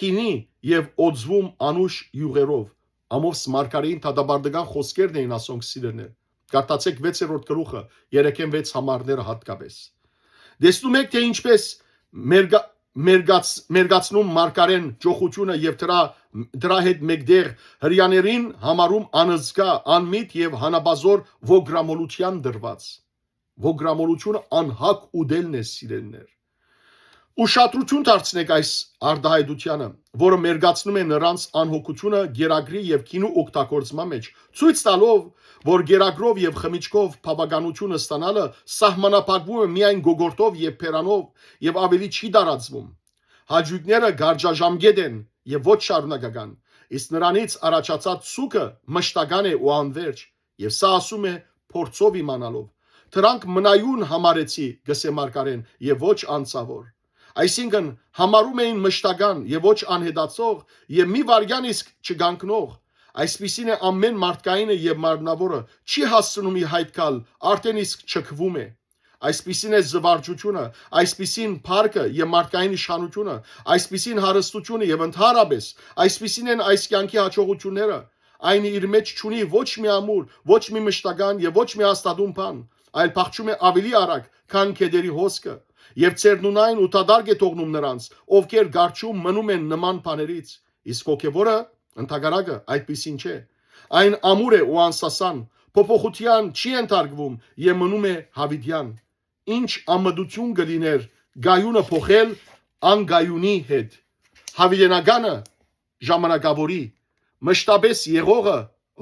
քինի եւ օծվում անուշ իւղերով»։ Ամովս մարգարէին դատապարտական խօսքերն էին ասոնք, սիրելիներ։ Կարդացէք վեցերորդ գլուխը, երեքէն վեց համարները յատկապէս։ Տեսնում եք, թէ ինչպես մերգա-, մերգաց-, մերգացնում մարգարէն ճոխությունը եւ դրա, դրա հետ մեկտեղ հրեաներին համարում անզգա, անմիտ եւ հանապազոր ոգրամոլութեան դրուած։ Ոգրամոլությունը անհագ ուտելն է, սիրելիներ։ Ուշադրություն դարձնեք այս արտահայտությանը, որը մերկացնում է նրանց անհոգությունը գերագրի եւ գինու օգտագործման մեջ, ցոյց տալով, որ գերագրով եւ խմիչքով բաւականությունը ստանալը սահմանափակվում է միայն գոգորտով եւ բերանով եւ ավելի չի տարածվում։ Հաճոյքները կարճաժամկետ են եւ ոչ շարունակական, իսկ նրանից առաջացած սուգը մշտական է ու անվերջ, եւ սա ասում է փորձով իմանալով. «Դրանք մնայուն համարեցի», գսե մարգարէն, «եւ ոչ անցաւոր»։ Այսինքն՝ համարում էին մշտական եւ ոչ անհետացող եւ մի վայրկեան իսկ չկանգնող։ Այսպիսին է ամէն մարդկայինը եւ մարմնաւորը, չի հասցնում ի յայտ գալ, արդէն իսկ չքուում է։ Այսպիսին է զվարճությունը, այսպիսին փառքը եւ մարդկային իշխանությունը, այսպիսին հարստությունը եւ ընդհանրապէս այսպիսին են այս կեանքի հաջողութիւնները։ Այն իր մէջ չունի ոչ մի ամուր, ոչ մի մշտական եւ ոչ մի հաստատուն բան, այլ փախչում է աւելի արագ, քան գետերի հոսքը, եւ ծերնունայն ու դատարկ է թողնում նրանց, ովքեր կառչում մնում են նման բաներից։ Իսկ հոգեւորը, ընդհակառակը, այդպիսին չէ։ Այն ամուր է ու անսասան, փոփոխութեան չի ենթարկվում եւ մնում է յաւիտեան։ Ինչ անմտություն կը լինէր կայունը փոխել անկայունի հետ, յաւիտենականը՝ ժամանակաւորի, մշտապէս եղողը՝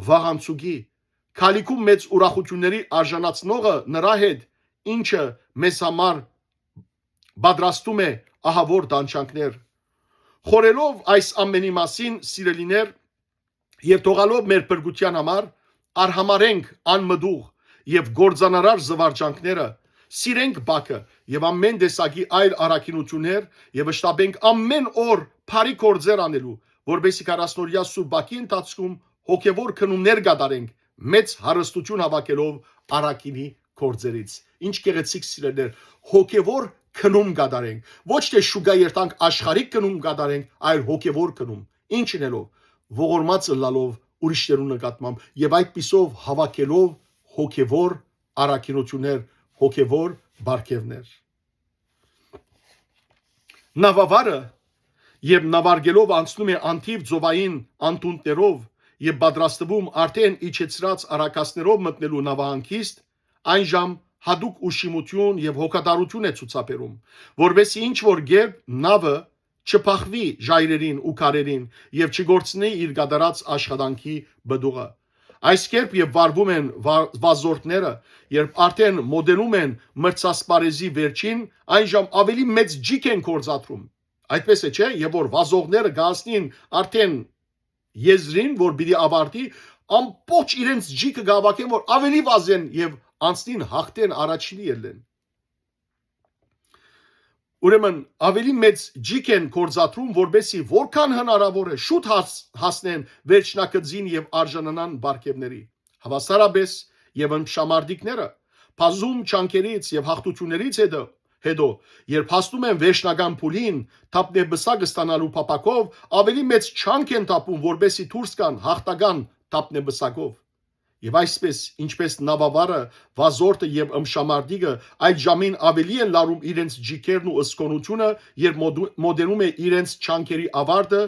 վաղանցուկի, քալիքում մեծ ուրախութիւնների արժանացնողը նրա հետ, ինչը մեզ համար պատրաստում է ահաւոր տանջանքներ։ Խորհելով այս ամէնի մասին, սիրելիներ, եւ թողալով մեր փրկութեան համար, արհամարհենք անմտուղ եւ կործանարար զվարճանքները, սիրենք բակը եւ ամէն տեսակի այլ առաքինութիւններ եւ շտապենք ամէն օր բարի գործեր անելու, որպէս զի քառասնօրեայ սուր բակի ընթացքում հոգեւոր քնումներ կատարենք, մեծ հարստութիւն հաւաքելով առաքինի գործերից։ Ինչ գեղեցիկ, սիրելիներ, հոգեվոր քնում կատարենք։ Ոչ թե շուկա երթանք, աշխարհիկ քնում կատարենք, այլ հոգեվոր քնում։ Ինչ ընելով, ողորմած ըլլալով ուրիշներու նկատմամբ եւ այդպիսով հաւաքելով հոգեվոր առաքինութիւններ, հոգեվոր պարգեւներ։ Նաւավարը, երբ նաւարկելով անցնում է անթիւ ծովային անդունդներով եւ պատրաստվում արդէն իջեցրած առագաստներով մտնելու նաւահանգիստ, այն ժամ յատուկ ուշիմութիւն եւ հոգատարութիւն է ցուցաբերում, որպեսզի ինչ որ կերպ նաւը չփախուի ժայռերին ու քարերին եւ չկորցնի իր կատարած աշխատանքի պտուղը։ Այս կերպ երբ վարվում են վա-, վազորդները, երբ արդեն մոտենում են մրցասպարեզի վերջին, այն ժամ ավելի մեծ ջիք են գործադրում։ Այդպես է, չէ՞, երբ որ վազողները կհասնին արդեն եզրին, որ պիտի ավարտի, ամբողջ իրենց ջիքը կհաւաքեն, որ ավելի վազեն եւ անցնին, հաղթեն, առաջինը ելլեն։ Ուրեմն ավելի մեծ ջիք են գործադրում, որպեսզի որքան հնարավոր է շուտ հաս-, հասնեն վերջնակցին եւ արժանանան պարգեւների։ Հաւասարապէս եւ ըմբշամարտիկները, բազում ջանքերից եւ յաղթութիւններից հետո, հետո, երբ հասնում են վերջնական փուլին, թափնեպսակ ստանալու փափաքով, ավելի մեծ ջանք են թափում, որպեսզի դուրս գան յաղթական թափնեպսակով։ Եւ այսպես, ինչպես նաւավարը, վազորդը եւ ըմբշամարտիկը այդ ժամին ավելի են լարում իրենց ջիքերն ու սկոնությունը, երբ մոդու-, մոտենում է իրենց ջանքերի ավարտը,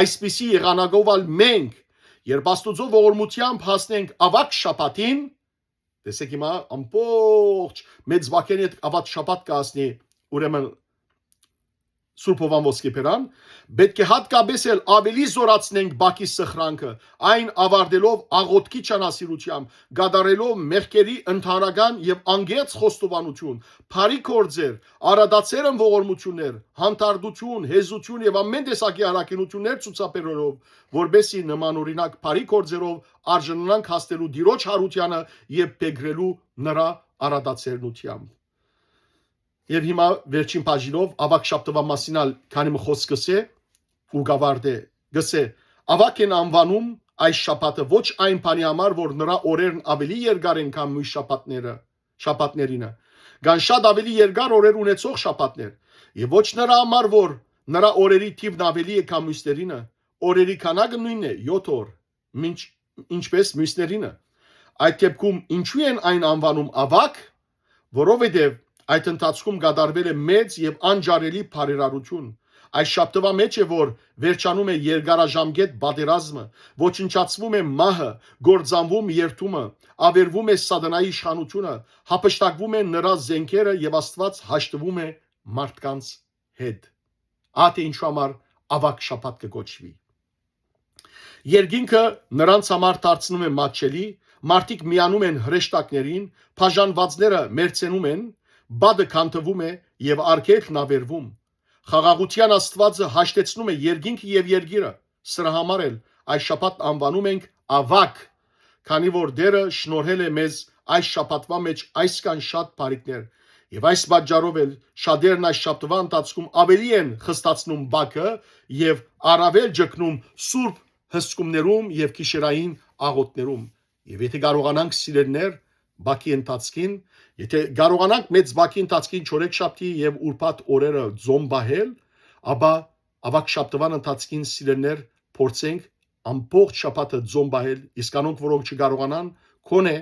այսպիսի եղանակով ալ մենք, երբ Աստուծոյ ողորմութեամբ հասնենք աւագ շաբաթին, տեսեք հիմա, ամբողջ մեծ վակեն հետ աւագ շաբաթ կհասնի, ուրեմն Սուրբ Հովան Ոսկեբերան, պէտք է յատկապէս էլ ավելի զօրացնենք բակի սխրանքը, այն աւարտելով աղօթքի չանասիրութեամբ, կատարելով մեղքերի ընդհանրական եւ անկեղծ խոստովանութիւն, բարի գործեր, արատացերն ողորմութիւններ, հանդարտութիւն, հեզութիւն եւ ամէն տեսակի առաքինութիւններ ցուցաբերելով, որպեսզի նմանօրինակ բարի գործերով արժանանանք հասնելու Տիրոջ յարութեանը եւ փեգրելու նրա արատացերնութեամբ։ Եւ հիմա վերջին բաժինով, Աւագ շաբթուան մասին ալ քանի մը խօսք կ'ըսէ ու կ'աւարտէ, կ'ըսէ. «Աւագ են անուանում այս շաբաթը ոչ այն բանի համար, որ նրա օրերն ավելի երկար են, քան միւս շաբաթները, շաբաթներինը, կան շատ ավելի երկար օրեր ունեցող շաբաթներ, եւ ոչ նրա համար, որ նրա օրերի թիւն ավելի է, քան միւսներինը, օրերի քանակը նոյնն է, եօթ օր, մինչ, ինչպես միւսներինը։ Այդ դեպքում ինչո՞ւ են այն անուանում Աւագ, որովհետեւ այդ ընթացքում կատարվել է մեծ եւ անջարելի բարերարութիւն։ Այս շաբթուան մէջ է, որ վերջանում է երկարաժամկետ պատերազմը, ոչնչացվում է մահը, կործանվում երդումը, ավերվում է սատանայի իշխանութիւնը, յափշտակվում են նրա զէնքերը եւ Աստուած հաշտվում է մարդկանց հետ»։ Ահա թե ինչու համար Աւագ շաբաթ կը կոչուի։ Երկինքը նրանց համար դարձնում է մատչելի, մարդիկ միանում են հրեշտակներին, բաժանվածները մեռցենում են, բադը քանդվում է եւ արգելքն ավերվում։ Խաղաղութեան Աստուածը հաշտեցնում է երկինքը եւ երկիրը, սրա համար էլ այս շաբաթ անուանում ենք Աւագ, քանի որ Տէրը շնորհել է մեզ այս շաբաթուան մէջ այսքան շատ բարիքներ։ Եւ այս պատճառով էլ շատերն այս շաբթուայ ընթացքում աւելի են խստացնում բակը եւ առաւել ճգնում սուրբ հսկումներում եւ գիշերային աղօթքներում։ Եւ եթէ կարողանանք, սիրելիներ, բակի ընթացքին, եթէ կարողանանք մեծ բակի ընթացքին չորեքշաբթի եւ ուրբաթ օրերը ձոմ պահել, ապա Աւագ շաբթուան ընթացքին, սիրելիներ, փորձենք ամբողջ շաբաթը ձոմ պահել, իսկ անոնք, որոնք չկարողանան, քոնէ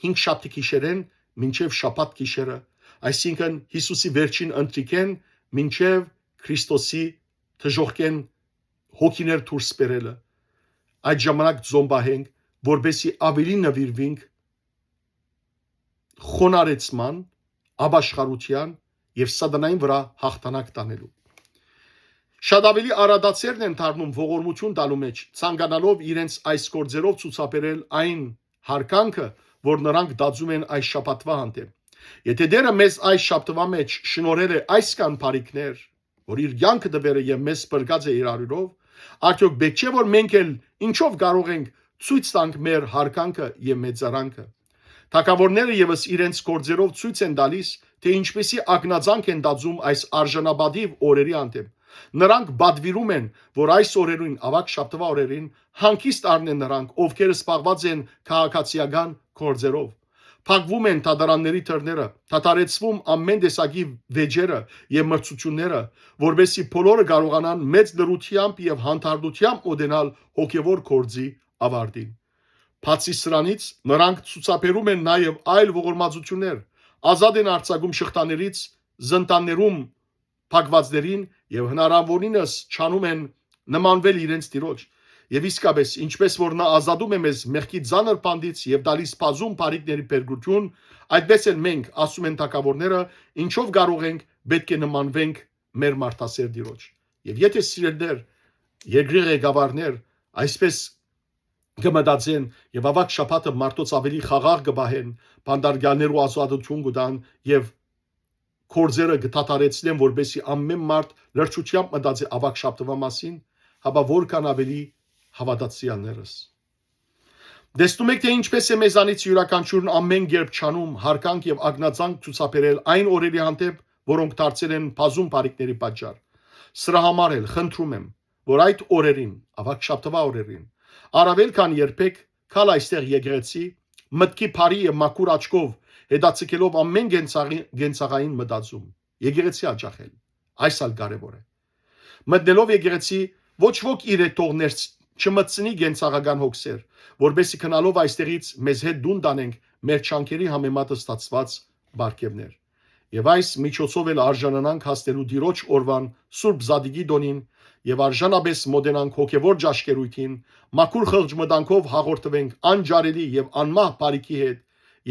հինգշաբթի գիշերէն մինչեւ շաբաթ գիշերը, այսինքն՝ Յիսուսի վերջին ընթրիքէն մինչեւ Քրիստոսի դժոխքէն հոգիներ դուրս բերելը, այդ ժամանակ ձոմ պահենք, որպեսզի աւելի նուիրուինք խոնարհեցման, ապաշխարութեան եւ սատանային վրայ յաղթանակ տանելու։ Շատ աւելի արատացիներն են դառնում ողորմութիւն տալու մէջ, ցանկանալով իրենց այս գործերով ցուցաբերել այն յարգանքը, որ նրանք տածում են այս շաբաթուայ հանդէպ։ Եթէ Տէրը մեզ այս շաբթուայ մէջ շնորհել է այսքան բարիքներ, որ իր կեանքը տուեր է եւ մեզ փրկած է իր արիւրով, արդեօք պէտք չէ՞ որ մենք էլ ինչով կարող ենք ցոյց տանք մեր յարգանքը եւ մեծարանքը։ Թագաւորները եւս իրենց գործերով ցոյց են տալիս, թէ ինչպիսի ակնածանք են տածում այս արժանապատիւ օրերի հանդէպ։ Նրանք պատուիրում են, որ այս օրերուն, Աւագ շաբթուայ օրերին, հանգիստ առնեն նրանք, ովքեր զբաղուած են քաղաքացիական գործերով։ Փակվում են դատարանների դռները, դադարեցվում ամէն տեսակի վէճերը եւ մրցութիւնները, որպեսզի բոլորը կարողանան մեծ լռութեամբ եւ հանդարտութեամբ մօտենալ հոգեւոր գործի ավարտին։ Բացի սրանից, նրանք ցուցաբերում են նաեւ այլ ողորմածութիւններ, ազատ են արձակում շղթաներից, զնդաններում փակուածներին եւ հնարաւորինս ջանում են նմանվել իրենց Տիրոջ։ Եւ իսկապէս, ինչպէս որ նա ազատում է մեզ մեղքի ծանր բանտից եւ տալիս բազում բարիքների բերկրութիւն, այդպէս էլ մենք, ասում են թագաւորները, ինչով կարող ենք, պէտք է նմանվենք մեր մարդասեր Տիրոջ։ Եւ եթէ, սիրելիներ, երկրի ղեկավարներ այսպէս կը մտածեն եւ Աւագ շաբաթը մարդոց աւելի խաղաղ կը պահեն, բանտարկյալներու ազատութիւն կու տան եւ գործերը կը դադարեցնեն, որպեսզի ամէն մարդ լրջութեամբ մտածի Աւագ շաբթուայ մասին, հապա որքան աւելի հաւատացեալներս։ Տեսնում եք, թէ ինչպէս է մեզանից իւրաքանչիւրն ամէն կերպ ջանում, յարգանք եւ ակնածանք ցուցաբերել այն օրերի հանդէպ, որոնք դարձել են բազում բարիքների պատճառ։ Սրա համար էլ խնդրում եմ, որ այդ օրերին, Աւագ շաբթուայ օրերին, առաւել քան երբեք, գալ այստեղ եկեղեցի, մտքի բարի եւ մաքուր աչքով, հետաձգելով ամէն կենցաղի-, կենցաղային մտածում, եկեղեցի աջախել։ Այս ալ կարեւոր է։ Մտնելով եկեղեցի, ոչ ոք իր հետ թող ներս չմտցնի կենցաղական հոգսեր, որպեսզի գնալով այստեղից մեզ հետ տուն տանենք մեր չանքերի համեմատ ստացուած պարգեւներ։ Եւ այս միջոցով էլ արժանանանք հասնելու Տիրոջ օրուան Սուրբ Զատիկի տօնին եւ արժանապէս մօտենանք հոգեւոր ճաշկերույթին, մաքուր խղճ մտանքով հաղորդվենք անջարելի եւ անմահ բարիքի հետ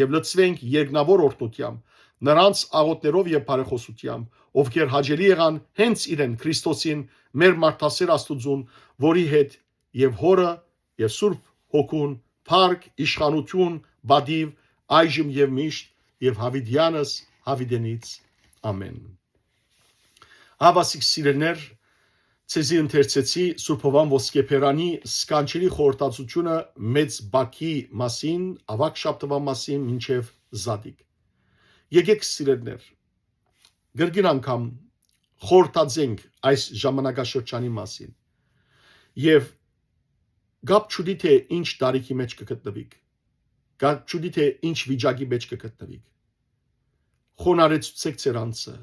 եւ լցվենք երկնաւոր օրհնութեամբ, նրանց աղօթներով եւ բարեխօսութեամբ, ովքեր հաճելի եղան հենց իրեն Քրիստոսին, մեր մարդասեր Աստուծուն, որի հետ եւ Հօրը եւ Սուրբ Հոգուն փառք, իշխանութիւն, պատիւ, այժմ եւ միշտ եւ յաւիտեանս յաւիտենից։ Ամէն։ Ահա, սիրելիներ, ձեզի ընթերցեցի Սուրբ Հովան Ոսկեբերանի սքանչելի խորհրդածությունը մեծ բակի մասին, Աւագ շաբթուայ մասին մինչեւ Զատիկ։ Եկեք, սիրելիներ, կրկին անգամ խորհրդածենք այս ժամանակաշրջանի մասին եւ կապ չունի, թէ ինչ տարիքի մէջ կը գտնուիք, կապ չունի, թէ ինչ վիճակի մէջ կը գտնուիք, խոնարհեցուցեք ձեր անձը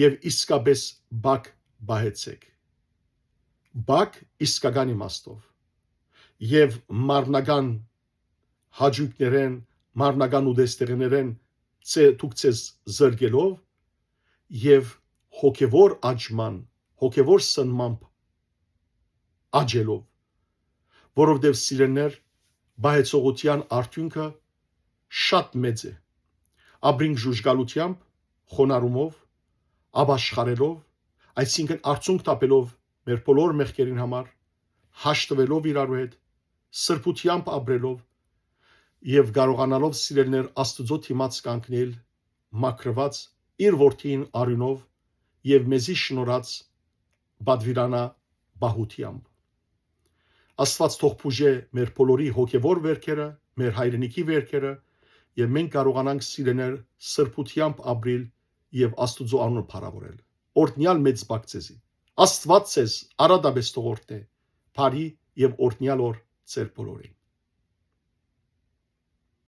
եւ իսկապէս բակ պահեցեք։ Բակ իսկական իմաստով եւ մարմնական հաճույքներէն, մարմնական ուտեստեղներէն ձե-, դուք ձեզ զրկելով եւ հոգեվոր աճման, հոգեվոր սնմամբ աճելով, որովհետեւ, սիրելիներ, պահեցողութեան արդիւնքը շատ մեծ է։ Ապրինք ժուժկալութեամբ, խոնարհումով, ապաշխարելով, այսինքն՝ արցունք թափելով մեր բոլոր մեղքերին համար, հաշտվելով իրարու հետ, սրբութեամբ ապրելով եւ կարողանալով, սիրելիներ, Աստուծոյ դիմաց կանգնել մաքրուած իր որդին արիւնով եւ մեզի շնորհած պատուիրանապահութեամբ։ Աստուած թող բուժէ մեր բոլորի հոգեվոր վերքերը, մեր հայրենիքի վերքերը եւ մենք կարողանանք սիրեներ սրբութեամբ ապրիլ եւ Աստուծոյ անունը փառաւորել։ Օրհնեալ մեծ բակ ձեզի։ Աստուած ձեզ արատապէս թող օրհնէ, բարի եւ օրհնեալ օր ձեր բոլորին։